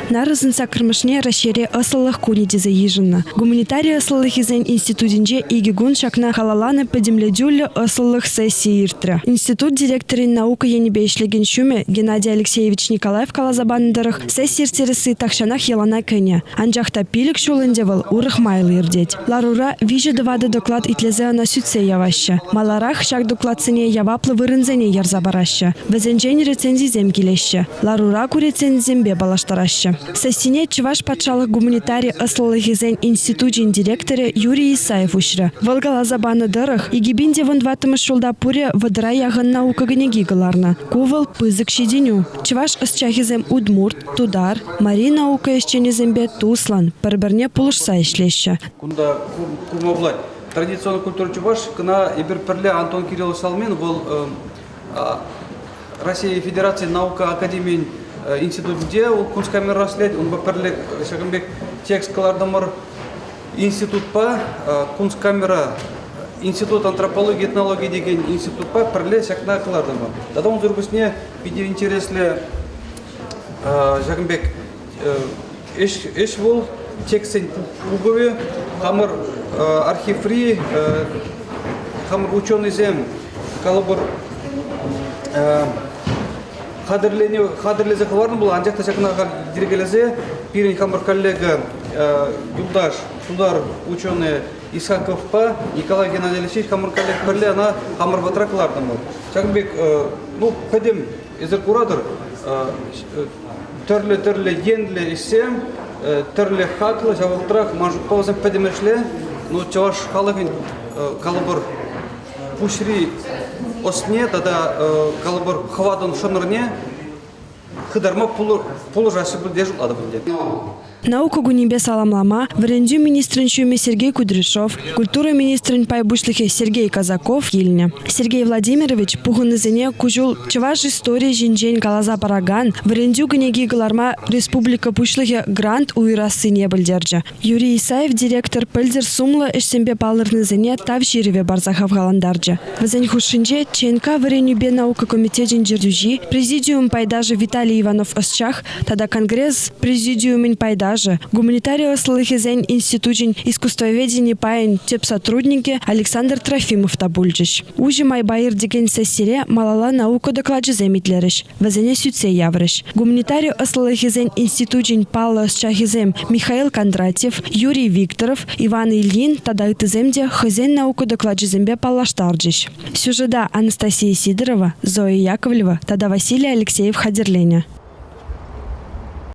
Нарӑсӑн саккӑрмӗшне Раҫҫейре ӑслӑлӑх кунӗ тесе йышӑннӑ. Гуманитари ӑслӑлӑхӗсен институтӗнче икӗ кун ҫакна халалланӑ пӗтӗмлетӳллӗ ӑслӑлӑх сессийӗ иртрӗ. Институт директорӗн наука енӗпе ӗҫлекен ҫумӗ Геннадий Алексеевич Николаев каласа панӑ тӑрӑх, сесси ирттересси тахҫанах йӑлана кӗнӗ. Анчах та пилӗк ҫул ӗнтӗ вӑл урӑх майлӑ иртет. Ларура виҫӗ-тӑватӑ доклад итлесе ӑна сӳтсе яваҫҫӗ. Маларах ҫак докладсене яваплӑ вырӑнсене ярса параҫҫӗ. Вӗсенчен рецензисем килеҫҫӗ. Ларура ку рецензисемпе паллаштараҫҫӗ. Сессине Чӑваш патшалӑх гуманитари ӑслӑлӑхӗсен институчӗн директорӗ Юрий Исаев уҫрӗ. Вӑл каласа панӑ тӑрӑх, 2014 ҫулта пурӗ вӑтӑра яхӑн наука кӗнеки кӑларнӑ. Ку вӑл пысӑк ҫитӗнӳ. Чӑваш ӑсчахӗсем удмурт, тутар, мари наука ӗҫченӗсемпе туслӑн, пӗр-пӗрне пулӑшса ӗҫлеҫҫӗ. Кунта курма пулать. Традиционный культура чӑваш кӑна эпир пӗрле Антон Кириллович Салмин вӑл Россия Федерацийӗн наука академийӗн институтӗнче вӑл кунсткамера ӗҫлет. Унпа пӗрле ҫакӑн пек текст кӑлартӑмӑр. Институтпа кунсткамера Институт антропологи этнологии текен институтпа пӗрле ҫакна кӑлартӑмӑр. Тата унсӑр пуҫне питӗ интереслӗ ҫакӑн пек ӗҫ вӑл текстсен пухӑвӗ хамӑр архиври хамӑр ученӑйсем калӑпӑр хатӗрлесе хӑварнӑ пулнӑ, анчах та ҫакна йӗркелесе пирӗн хамӑр коллега юлташ тутар ученый Исаковпа Николай Геннадьевич хамӑр коллег пӗрле ӑна хамӑр патра кӑлартӑмӑр. Ҫакӑн пек ну пӗтӗм эсир куратӑр, тӗрлӗ-тӗрлӗ енлӗ ӗҫсем, тӗрлӗ хаклӑ, ҫав вӑхӑтрах ман шутпа вӗсем пӗтӗмӗшле, ну, чӑваш халӑхӗн калӑпӑр пуҫри ӑсне тата калӑпӑр хӑватӑн шӑнӑрне хытарма пулӑшаҫҫӗ пуль те шутлатӑп ӗнтӗ. Наука кунӗпе саламлама вӗрентӳ министрӗн ҫумӗ Сергей Кудряшов, культура министрӗн пай пуҫлӑхӗ Сергей Казаков килнӗ. Сергей Владимирович пухӑннисене ку ҫул чӑваш историйӗ ҫинчен каласа паракан вӗрентӳ кӗнеки кӑларма республика Пуҫлӑхӗ грант уйӑрассине пӗлтерчӗ. Юрий Исаев директор пӗлтӗр сумлӑ ӗҫсемпе палӑртнисене тав ҫырӑвӗ парса хавхалантарчӗ. Вӗсен хушшинче ЧНК вӗренӳпе наука комитечӗн ертӳҫи, президиум пайташӗ Виталий Иванов ӑсчах тата Конгресс президиумӗн пайташӗ, гуманитари ӑслӑлӑхӗсен институчӗн искусствоведени пайӗн тӗп сотрудникӗ Александр Трофимов та пулчӗҫ. Уҫӑ майпа иртекен сессире малалла наука доклачӗсем итлерӗҫ, вӗсене сӳтсе яврӗҫ. Гуманитари ӑслӑлӑхӗсен институчӗн паллӑ ӑсчахӗсем Михаил Кондратьев, Юрий Викторов, Иван Ильин тата ыттисем те хӑйсен наука доклачӗсемпе паллаштарчӗҫ. Сюжета Анастасия Сидорова, Зоя Яковлева тата Василий Алексеев хатӗрленӗ.